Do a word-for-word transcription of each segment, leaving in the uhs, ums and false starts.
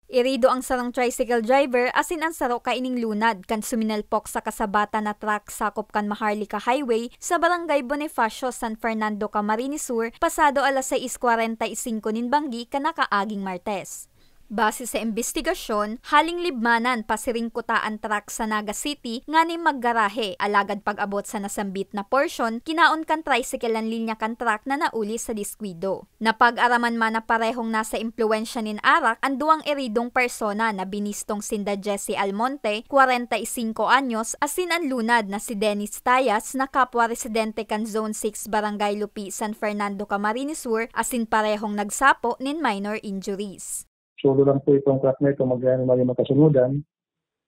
Irido ang sarong tricycle driver asin an saro kaining lunad kan suminalpok sa kasabatan na truck sakop kan Maharlika Highway sa Barangay Bonifacio, San Fernando, Camarines Sur, pasado alas sais kwarenta y singko nin banggi kan nakaaging Martes. Base sa imbestigasyon, haling Libmanan pasiring kuta an truck sa Naga City nganing maggarahe, alagad pag-abot sa nasambit na porsyon, kinaon kan tricycle an linya kan truck na nauli sa diskuido. Napag-araman man na parehong nasa impluwensya nin arak an duwang eridong persona na binistong sinda Jesse Almonte, kwarenta y singko anyos, asin an lunad na si Dennis Tayas na kapwa residente kan Zone six, Barangay Lupi, San Fernando, Camarines Sur, asin parehong nagsapo nin minor injuries. Solo lang po itong truck na ito, magkano may makasunodan.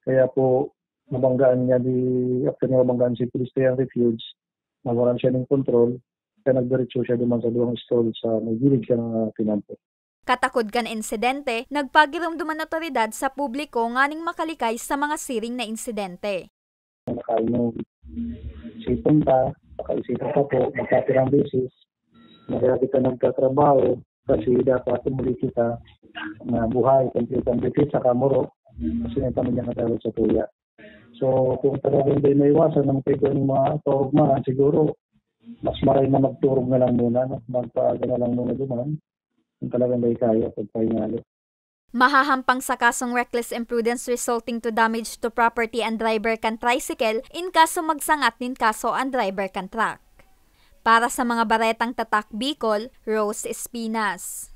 Kaya po, nabanggaan niya di, after niya mabanggaan si Pedestrian Refuge, nawalan siya ng control, kaya nagdiretso siya duman sa duwang stall sa may gilid kan, ah, tinampo. Katakod kan insidente, nagpagiromdom an otoridad sa publiko nganing makalikay sa mga siring na insidente. Nakainom. Sipon pa, pakaisipan pa po, magkapirang beses, na kaya kita nagtatrabaho, kasi dapat umuli kita na buhay, kompleto ang beses sa kamuro, kasi may pamilya na tayo sa tuya. So, kung talagang di maiwasan na magkaiba ng mga turog man, siguro, mas maray na magturog na lang muna, no? Magpaaga na lang muna duman, kung talagang di kaya, pagpahingali. Mahahampang sa kasong reckless imprudence resulting to damage to property an driver kan tricycle in kaso magsangat nin kaso an driver kan truck. Para sa mga baretang Tatak Bicol, Rose Espinas.